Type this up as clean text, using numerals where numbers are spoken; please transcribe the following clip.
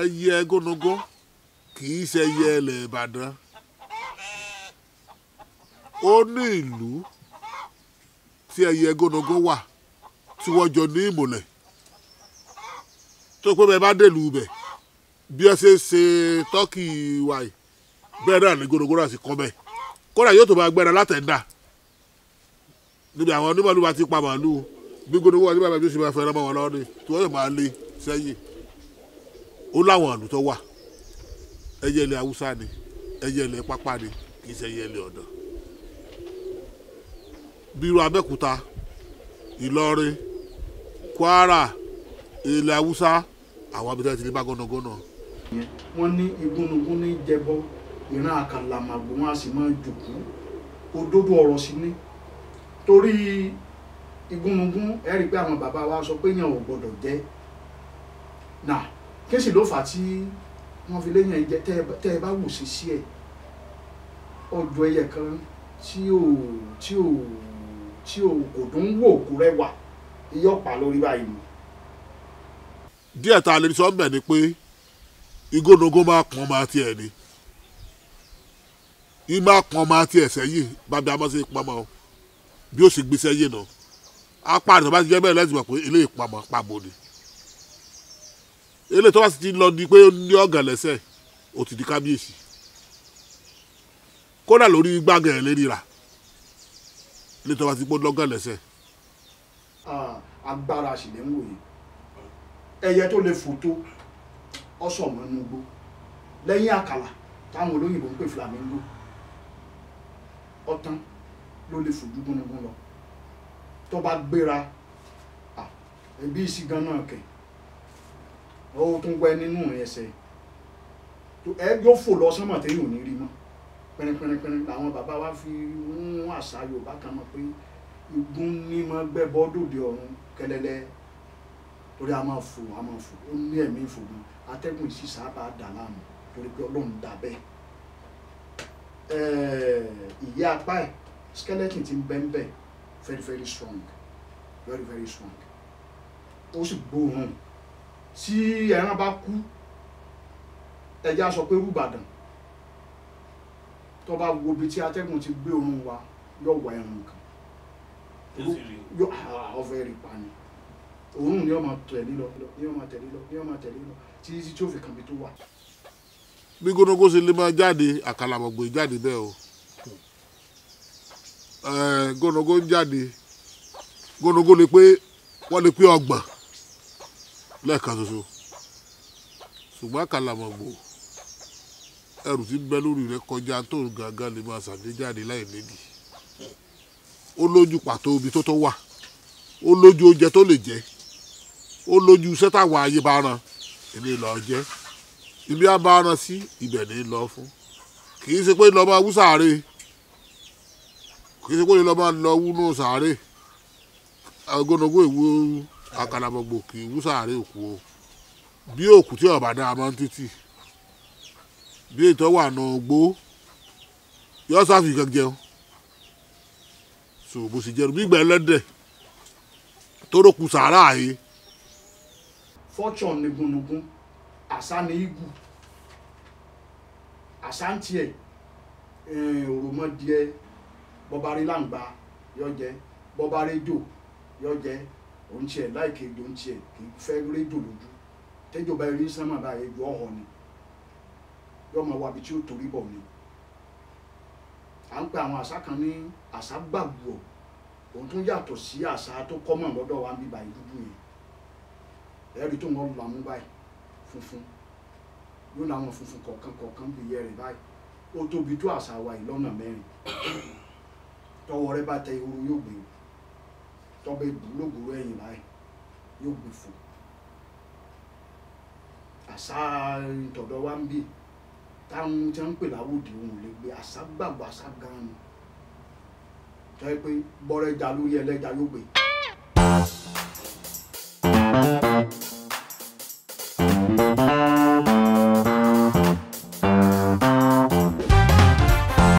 Ẹyẹ gónógó kì í ṣe ẹyẹ ilẹ̀ Ìbàdàn. Ó ní ìlú tí ẹyẹ gónógó wà tí wọ́n jọ ní ìmùlẹ̀, tó pé bẹ́ẹ̀ bá dèlú ibẹ̀ bí ẹ ṣe ṣe tọ́kì wa yìí bẹ́ẹ̀ náà ní gónógó náà sì kọ́ bẹ́ẹ̀. Kódà yóò tó máa gbẹ́ra látẹ̀dá níbi àwọn onímọ̀lú bá ti pa màálù, bí gónógó wà nígbà tó ṣe máa fẹ́ràn mọ́ wọn lọ́wọ́ ni tí wọ́n yóò máa lé sẹ́yìn. Ó láwọn ìlú tó wà. Ẹyẹ ilẹ̀ Haúsá ni, ẹyẹ ilẹ̀ pápá ni, kì í ṣe ẹyẹ ilẹ̀ ọ̀dàn. Bírú Abẹ́òkúta, Ìlọrin, Kwara, ilẹ̀ Haúsá, àwọn abidjan ti ní bá gónógónà. Wọ́n ní igúnnugún ní jẹbọ, ìran àkàlàmàgbò wọn a sì máa jòkó. Òdodo ọ̀rọ̀ sí ni. Torí igúnnugún ẹ rí i pé àwọn bàbá wa sọ pé yẹn ò gbọdọ̀ jẹ. Nà kí sì ló fà á tí wọ́n fi léyìn jẹ? Tẹ́ ẹ bá wò sí sí ẹ̀, ọjọ́ ẹyẹ kan tí ò tí ò tí ò kò dùn wò, kò rẹwà, iyọ̀ pa lórí báyìí ni. Díẹ̀ tá a lè sọ mbẹ̀ ni pé igúnnugún máa pọ́n máa tiẹ̀ ni, í máa pọ́n máa tiẹ̀ sẹ́yìn, bàbá a máa ṣe pamọ́ bí ó sì gbé sẹ́yìn náà. Apá àti bàbá ti jẹ́ bẹ́ẹ̀ lẹ́sìn mọ̀ pé eléyìí pamọ́ pamọ́ ni. Eléyìí tó bá sì ti lọ di pé ó ní ọ̀gàn lẹ́sẹ̀, ó ti di kábíyèsí. Kódà lórí gbàgẹ̀ ẹ̀ lérí rà, eléyìí tó bá ti pọ́ lọ́gàn lẹ́sẹ̀. Agbára sì lè ń wòye. Ẹyẹ tó lè fò tó ọ̀sọ̀ mọ́nú igbó lẹ́yìn àkàlà táwọn olóyìnbó ń pè flamingo, ọ̀tán ló lè fojú gúnugún lọ. Tó bá gbéra ẹbí ìsìgán náà kẹ̀, ó tún wẹ́ nínú ẹsẹ̀ ẹ yóò fò lọ sánmọ̀ tẹ́yìn ò ní rí mọ́. Pẹ́rẹ́pẹ́rẹ́pẹ́rẹ́ làwọn bàbá wa fi ń àṣà Yorùbá kan mọ̀ pé igun ní mọ́ gbẹ́bọ́ dòde ọ̀run kẹlẹ́lẹ́, torí a máa fò, a máa fò, ó ní ẹ̀mí ìfògùn. Atẹ́gùn ìsì sábà dà láàmú torí pé Ọlọ́run dà bẹ́ẹ̀. Ìyẹ́ apá ẹ̀ skeleton ti ń bẹ́ ń bẹ́, very very strong, very very strong. Ó sì gbóòórùn. Tí ẹran bá kú, ẹja sọ pé rúbàdàn tó bá wo ibi tí atẹ́gùn ti gbé òórùn wa, yóò wá ẹran kan, yóò ọ̀fẹ́ rí pa ni. Òórùn ni ó máa tẹ̀lé lọ, ni ó máa tẹ̀lé lọ, ni ó máa tẹ̀lé lọ títí tí ó fi kàn bí tó wà. Bí gónógó ṣe lè máa jáde, àkàlàmọ̀gbò jáde bẹ́ẹ̀ o. Gónógó ń jáde, gónógó lè pé wọ́n lè pé 30 lẹ́ẹ̀kan ṣoṣo. Ṣùgbọ́n àkàlàmọ̀gbò ẹrù tí ń bẹ lórí rẹ̀ kọjá tó gàgà lè máa ṣàdéjáde láì nídìí. Ó lójú pàtó ibi tó tó wà, ó lójú oúnjẹ tó lè jẹ, ó lójú iṣẹ́ táwọn ayé bá rán èmi lọ jẹ, ibi á bá rán sí ibẹ̀ ní lọ fún. Kì í ṣe pé lọ máa wú sàárè, kì í ṣe pé lọ máa lọ wúnú sàárè. Gónógó ìwú àkàlàmọ̀gbò kì í wú sàárè òkú o. Bí òkú tí ọ̀bà dáa máa ń títì, bí ètò wà nù gbó, yọ sáfì kan jẹun. So bó sì jẹun gbígbẹ́ ẹlẹ́dẹ̀ tó rókun sàárà yìí. Fortune ni gúnnugún, àṣà ni igu, àṣà ń tiẹ̀ òròmọdìẹ, bọ́bárí làǹgbà yọ jẹ, bọ́bárí jò yọ jẹ, òun tiẹ̀ láìké ejò ń tiẹ̀ kì í fẹ́ rédò lójú. Tẹ́jọ́ bá rí sánmà báyìí, ejò ọ̀họ̀ ni, yọ máa wá ibi tí ó torí bọ̀ ni. À ń pe àwọn àṣà kan ní àṣà gbàgbọ́, òun tún yàtọ̀ sí àṣà tó kọ́mọ̀ lọ́dọ̀ wa ń bíbá dúdú yẹn. Ẹ̀rí tó ń lọ mú báyìí funfun, yóò láwọn funfun kọ̀ọ̀kan kọ̀ọ̀kan bí iyẹ́ rẹ̀ báyìí. Ó tóbi tó àṣà wa yìí lọ́nà mẹ́rin. Tọwọ́ rẹ bá tẹ ehoro yóò gbé o, tọ́bẹ̀ lógoro ẹ̀yìn báyìí yóò gbé fò. Àṣà tọ̀dọ̀ wa ń bì táwọn tí wọ́n ń pè láwòdì òun ò lè gbé. Àṣà gbàgbọ́, àṣà gan-an ni. Tọ́ ẹ pé bọ́rẹ́ja lórí ẹlẹ́ja yóò gbé.